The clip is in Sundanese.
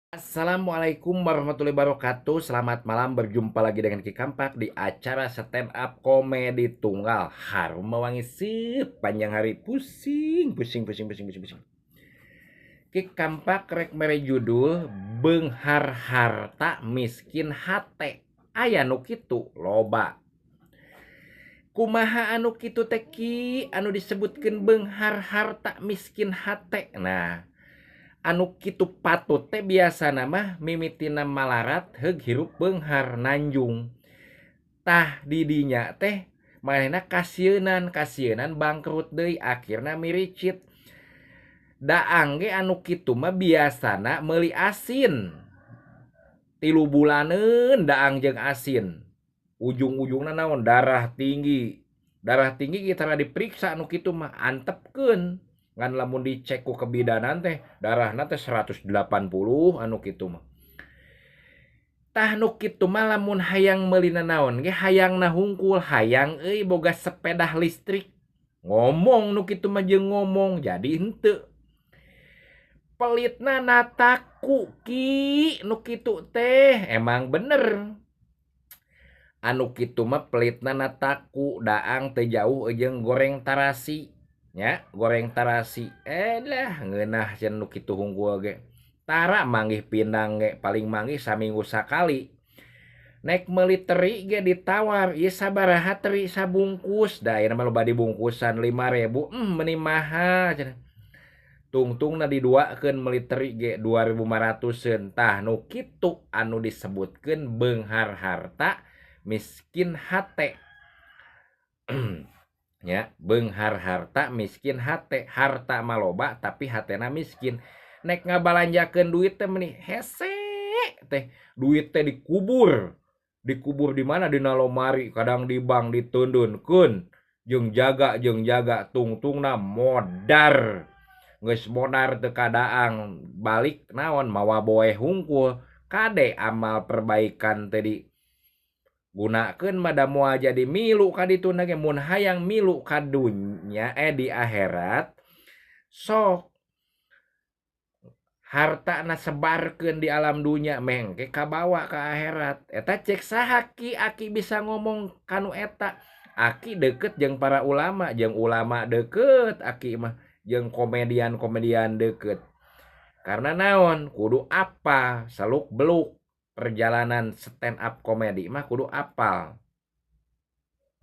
Assalamualaikum warahmatullahi wabarakatuh. Selamat malam, berjumpa lagi dengan Ki Kampak di acara stand up komedi tunggal. Harum mewangi sepanjang hari. Pusing, pusing, pusing, pusing, pusing, pusing. Ki Kampak rek mere judul Beunghar Harta Miskin Hate. Aya nu kitu loba. Kumaha anu kitu teh, Ki, anu disebutkeun beunghar harta miskin hate? Nah, anu kitu patut teh biasana mah mimitina malarat heug hirup beunghar nanjung. Tah, di dinya teh manehna kasieunan, kasieunan bangkrut deui, akhirna miricit. Daang ge anu kitu mah biasana meuli asin. 3 bulaneun daang jeung asin. Ujung-ujungna naon? Darah tinggi. Darah tinggi kita diperiksa, anu kitu mah antepkeun. Ngan lamun dicek ku kebidanan teh darahna teh 180 anu kitu mah. Tah, nu kitu mah lamun hayang meuli naon ge hayangna hungkul, hayang euy boga sepeda listrik. Ngomong nu kitu mah jeung ngomong jadi henteu. Pelitna nataku, Ki, nu kitu teh emang bener. Anu kitu mah pelitna nataku, daang teu jauh jeung goreng tarasi nya, goreng tarasi. Eh lah, ngeunah cenah nu kitu hungkul ge. Tara manggih pindang ge, paling manggih saminggu sakali. Nek meuli teri ge ditawar, ieu sabaraha teri sabungkus? Da ayeuna mah loba dibungkusan, 5.000. Meuni mahal cenah. Tungtungna diduakeun meuli teri ge 2.500-eun. Tah, nu kitu anu disebutkeun beunghar harta miskin hate. Ya, beunghar harta miskin hate. Harta mah loba tapi hatena miskin. Nek ngabalanjakeun duit teh meuni hese teh, duit teh dikubur. Dikubur di mana? Dina lomari, kadang di bank diteundeunkeun jeung jaga, tungtungna modar. Geus modar teu kadaang, balik naon, mawa boeh hungkul. Kade amal perbaikan teh digunakeun mah da moal jadi milu ka dituna ge. Mun hayang milu ka dunya, eh, di akhirat, sok hartana sebarkeun di alam dunya, mengke kabawa ka akhirat. Eta cek saha, Ki, Aki bisa ngomong kanu eta? Aki deket jeung para ulama, jeung ulama deket Aki mah, jeung komedian-komedian deket. Karena naon? Kudu apa seluk beluk perjalanan stand up komedi mah kudu apal.